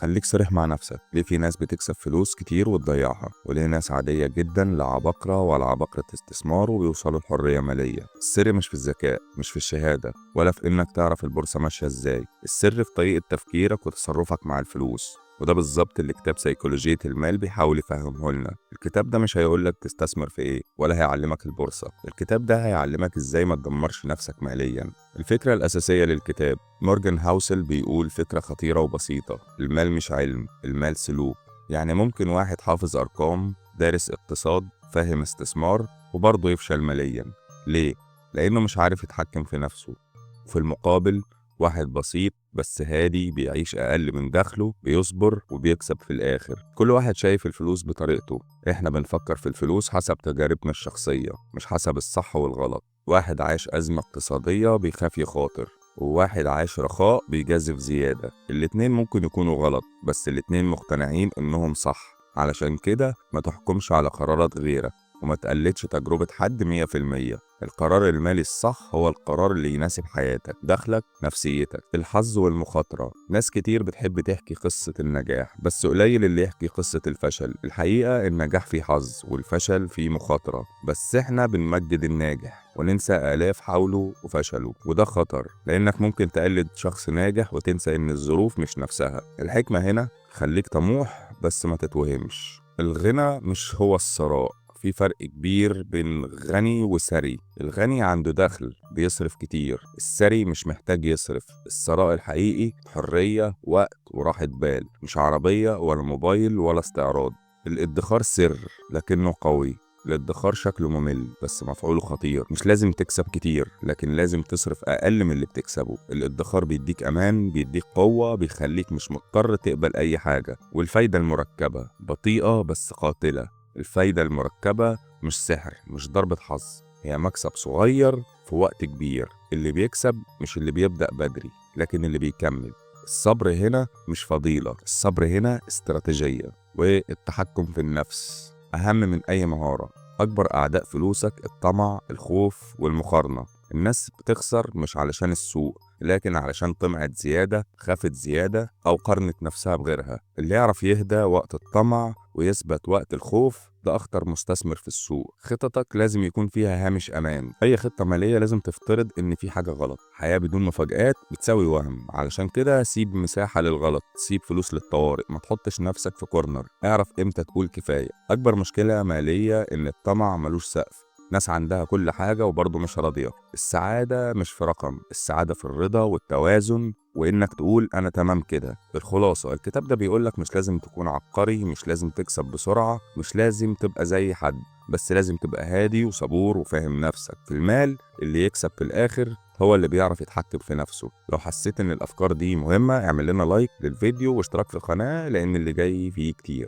خليك صريح مع نفسك، ليه في ناس بتكسب فلوس كتير وتضيعها، وليه ناس عادية جدا لا عباقرة ولا عباقرة استثمار وبيوصلوا لحرية مالية؟ السر مش في الذكاء، مش في الشهادة، ولا في إنك تعرف البورصة ماشية إزاي. السر في طريقة تفكيرك وتصرفك مع الفلوس. وده بالظبط اللي كتاب سيكولوجية المال بيحاول يفهمه لنا. الكتاب ده مش هيقولك تستثمر في ايه، ولا هيعلمك البورصة. الكتاب ده هيعلمك ازاي ما تدمرش نفسك ماليا. الفكرة الأساسية للكتاب: مورجان هاوسل بيقول فكرة خطيرة وبسيطة: المال مش علم، المال سلوك. يعني ممكن واحد حافظ أرقام، دارس اقتصاد، فاهم استثمار، وبرضه يفشل ماليا. ليه؟ لأنه مش عارف يتحكم في نفسه. وفي المقابل، واحد بسيط بس هادي، بيعيش أقل من دخله، بيصبر وبيكسب في الآخر. كل واحد شايف الفلوس بطريقته. إحنا بنفكر في الفلوس حسب تجاربنا الشخصية، مش حسب الصح والغلط. واحد عاش أزمة اقتصادية بيخاف يخاطر، وواحد عاش رخاء بيجازف زيادة. الاتنين ممكن يكونوا غلط، بس الاتنين مقتنعين إنهم صح. علشان كده ما تحكمش على قرارات غيرك، وما تقلدش تجربة حد 100%. القرار المالي الصح هو القرار اللي يناسب حياتك، دخلك، نفسيتك. الحظ والمخاطرة: ناس كتير بتحب تحكي قصة النجاح، بس قليل اللي يحكي قصة الفشل. الحقيقة النجاح فيه حظ والفشل فيه مخاطرة، بس احنا بنمجد الناجح وننسى آلاف حاولوا وفشلوا. وده خطر، لأنك ممكن تقلد شخص ناجح وتنسى إن الظروف مش نفسها. الحكمة هنا: خليك طموح بس ما تتوهمش. الغنى مش هو الثراء. في فرق كبير بين غني وثري. الغني عنده دخل، بيصرف كتير. الثري مش محتاج يصرف. الثراء الحقيقي حرية، وقت، وراحة بال، مش عربية ولا موبايل ولا استعراض. الادخار سر لكنه قوي. الادخار شكله ممل بس مفعوله خطير. مش لازم تكسب كتير، لكن لازم تصرف أقل من اللي بتكسبه. الادخار بيديك أمان، بيديك قوة، بيخليك مش مضطر تقبل أي حاجة. والفايدة المركبة بطيئة بس قاتلة. الفايدة المركبة مش سحر، مش ضربة حظ، هي مكسب صغير في وقت كبير. اللي بيكسب مش اللي بيبدأ بدري، لكن اللي بيكمل. الصبر هنا مش فضيلة، الصبر هنا استراتيجية. والتحكم في النفس أهم من أي مهارة. أكبر أعداء فلوسك الطمع، الخوف، والمقارنة. الناس بتخسر مش علشان السوق، لكن علشان طمعت زيادة، خافت زيادة، أو قارنت نفسها بغيرها. اللي يعرف يهدى وقت الطمع ويثبت وقت الخوف، ده أخطر مستثمر في السوق. خططك لازم يكون فيها هامش أمان. أي خطة مالية لازم تفترض إن في حاجة غلط. حياة بدون مفاجآت بتساوي وهم. علشان كده سيب مساحة للغلط، سيب فلوس للطوارئ، ما تحطش نفسك في corner. اعرف إمتى تقول كفاية. أكبر مشكلة مالية إن الطمع ملوش سقف. ناس عندها كل حاجة وبرضه مش راضية. السعادة مش في رقم، السعادة في الرضا والتوازن، وإنك تقول أنا تمام كده. الخلاصة: الكتاب ده بيقولك مش لازم تكون عبقري، مش لازم تكسب بسرعة، مش لازم تبقى زي حد، بس لازم تبقى هادي وصبور وفاهم نفسك. في المال، اللي يكسب في الآخر هو اللي بيعرف يتحكم في نفسه. لو حسيت إن الأفكار دي مهمة، اعمل لنا like للفيديو واشتراك في القناة، لأن اللي جاي فيه كتير.